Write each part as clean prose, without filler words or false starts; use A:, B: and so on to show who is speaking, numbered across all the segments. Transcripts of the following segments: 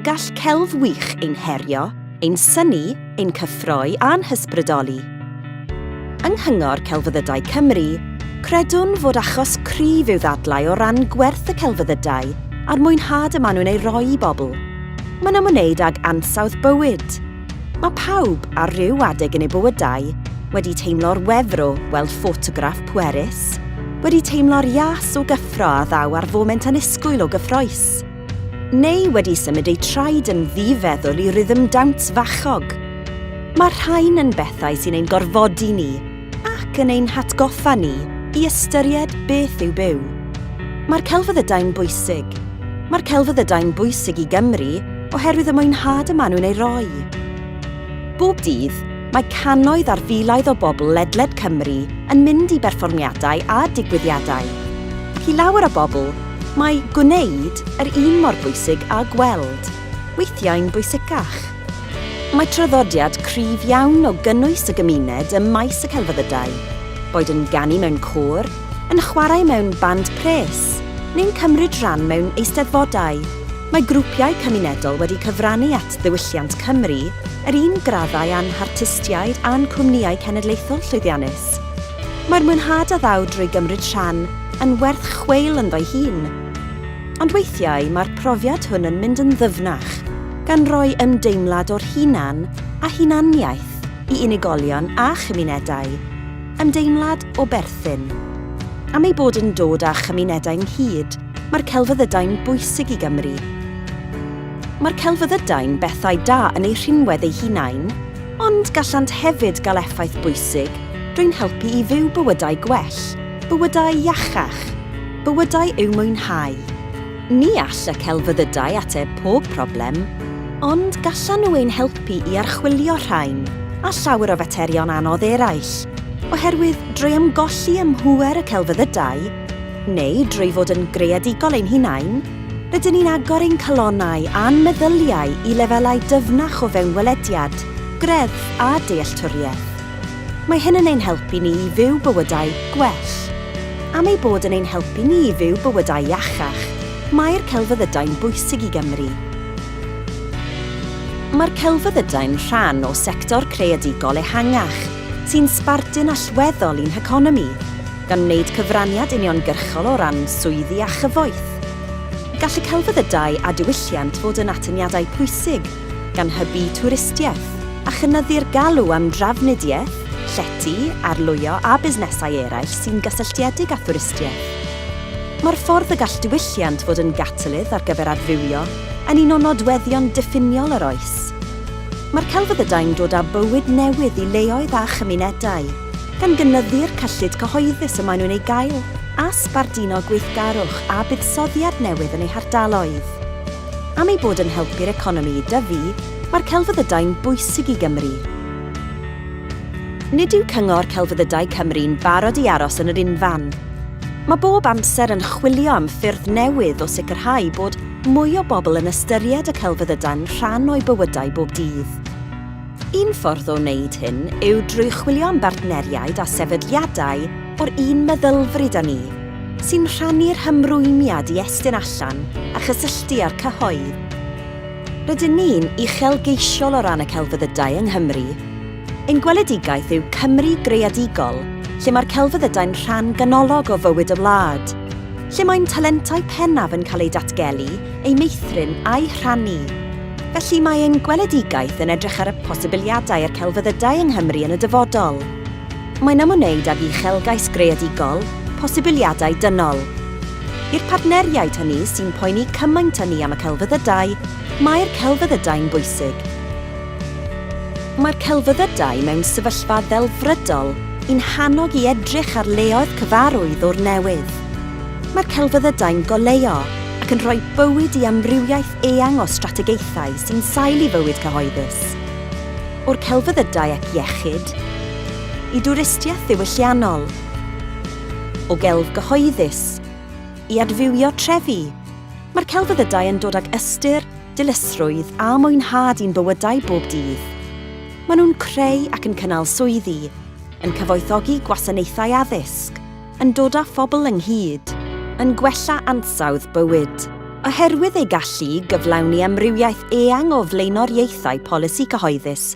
A: Gall celf wych ein herio, ein synnu, ein cyffroi a'n hysbrydoli. Yng Nghyngor Celfyddydau Cymru, credwn fod achos cryf i'w ddadlau o ran gwerth y celfyddydau a'r mwynhad y maen nhw'n ei roi i bobl. Mae'n ymwneud ag ansawdd bywyd. Mae pawb, ar ryw adeg yn eu bywydau, wedi teimlo'r wefr o weld ffotograff pwerus, wedi teimlo'r ias o gyffro a ddaw ar foment annisgwyl o gyffrous. Neu wedi symud eu traed yn ddi-feddwl i rythm dawns fachog. Mae'r rhain yn bethau sy'n ein gorfodi ni, ac yn ein hatgoffa ni, i ystyried beth yw byw. Mae'r celfyddydau'n bwysig. Mae'r celfyddydau'n bwysig i Gymru oherwydd y mwynhad y maen nhw'n ei roi. Bob dydd, mae cannoedd ar filoedd o bobl ledled Cymru yn mynd i berfformiadau a digwyddiadau. Ac i lawer o bobl, Mae gwneud yr un mor bwysig â gweld, weithiau'n bwysicach. Mae traddodiad cryf iawn o gynnwys y gymuned ym maes y celfyddydau, boed yn ganu mewn côr, yn chwarae mewn band pres, neu'n cymryd rhan mewn eisteddfodau. Mae grwpiau cymunedol wedi cyfrannu at ddiwylliant Cymru yr un graddau â'n hartistiaid a'n cwmnïau cenedlaethol llwyddiannus. Mae'r mwynhad a ddaw drwy gymryd rhan yn werth chweil ynddo'i hun. Ond weithiau mae'r profiad hwn yn mynd yn ddyfnach, gan roi ymdeimlad o'r hunan a hunaniaeth i unigolion a chymunedau, ymdeimlad o berthyn. Am ei bod yn dod â chymunedau ynghyd, mae'r celfyddydau'n bwysig i Gymru. Mae'r celfyddydau'n bethau da yn eu rhinwedd eu hunain, ond gallant hefyd gael effaith bwysig drwy'n helpu i fyw bywydau gwell. Bywydau iachach. Bywydau i'w mwynhau. Ni all y celfyddydau ateb pob problem, ond gallan nhw ein helpu i archwilio rhain a llawer o faterion anodd eraill, oherwydd drwy ymgolli ym mhŵer y celfyddydau, neu drwy fod yn greadigol ein hunain, rydyn ni'n agor ein calonnau a'n meddyliau i lefelau dyfnach o fewnwelediad, greddf a dealltwriaeth. Mae hyn yn ein helpu ni i fyw bywydau gwell. Am ei bod yn ein helpu ni i fyw bywydau iachach, mae'r celfyddydau'n bwysig i Gymru. Mae'r celfyddydau'n rhan o sector creadigol ehangach sy'n sbardun allweddol i'n heconomi, gan wneud cyfraniad uniongyrchol o ran swyddi a chyfoeth. Gall y celfyddydau a diwylliant fod yn atyniadau pwysig, gan hybu twristiaeth a chynyddu'r galw am drafnidiaeth, llety, arlwyo a busnesau eraill sy'n gysylltiedig â thwristiaeth. Mae'r ffordd y gall diwylliant fod yn gatalydd ar gyfer adfywio yn un o nodweddion diffiniol yr oes. Mae'r celfyddydau'n dod â bywyd newydd i leoedd a chymunedau, gan gynyddu'r cyllid cyhoeddus y maen nhw'n ei gael a sbarduno gweithgarwch a buddsoddiad newydd yn eu hardaloedd. Am ei bod yn helpu'r economi i dyfu, mae'r celfyddydau'n bwysig i Gymru. Nid yw Cyngor Celfyddydau Cymru'n barod i aros yn yr unfan. Mae bob amser yn chwilio am ffyrdd newydd o sicrhau bod mwy o bobl yn ystyried y celfyddydau'n rhan o'u bywydau bob dydd. Un ffordd o wneud hyn yw drwy chwilio am bartneriaid a sefydliadau o'r un meddylfryd â ni, sy'n rhannu'r hymrwymiad i estyn allan a chysylltu â'r cyhoedd. Rydyn ni'n uchelgeisiol o ran y celfyddydau yng Nghymru. Ein gweledigaeth yw Cymru greadigol lle mae'r celfyddydau'n rhan ganolog o fywyd y wlad, lle mae'n talentau pennaf yn cael eu datgelu, eu meithrin a'u rhannu. Felly mae ein gweledigaeth yn edrych ar y posibiliadau i'r celfyddydau yng Nghymru yn y dyfodol. Mae'n ymwneud ag uchelgais greadigol, posibiliadau dynol. I'r partneriaid hynny sy'n poeni cymaint â ni am y celfyddydau, mae'r celfyddydau'n bwysig. Mae'r celfyddydau mewn sefyllfa ddelfrydol i'n hannog i edrych ar leoedd cyfarwydd o'r newydd. Mae'r celfyddydau'n goleuo ac yn rhoi bywyd i amrywiaeth eang o strategaethau sy'n sail i fywyd cyhoeddus. O'r celfyddydau ac iechyd, i dwristiaeth ddiwylliannol, o gelf gyhoeddus, i adfywio trefi, mae'r celfyddydau yn dod ag ystyr, dilysrwydd a mwynhad i'n bywydau bob dydd. Maen nhw'n creu ac yn cynnal swyddi, yn cyfoethogi gwasanaethau addysg, yn dod â phobl ynghyd, yn gwella ansawdd bywyd. Oherwydd ei gallu i gyflawni amrywiaeth eang o flaenoriaethau polisi cyhoeddus,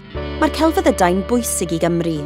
A: mae'r celfyddydau'n bwysig i Gymru.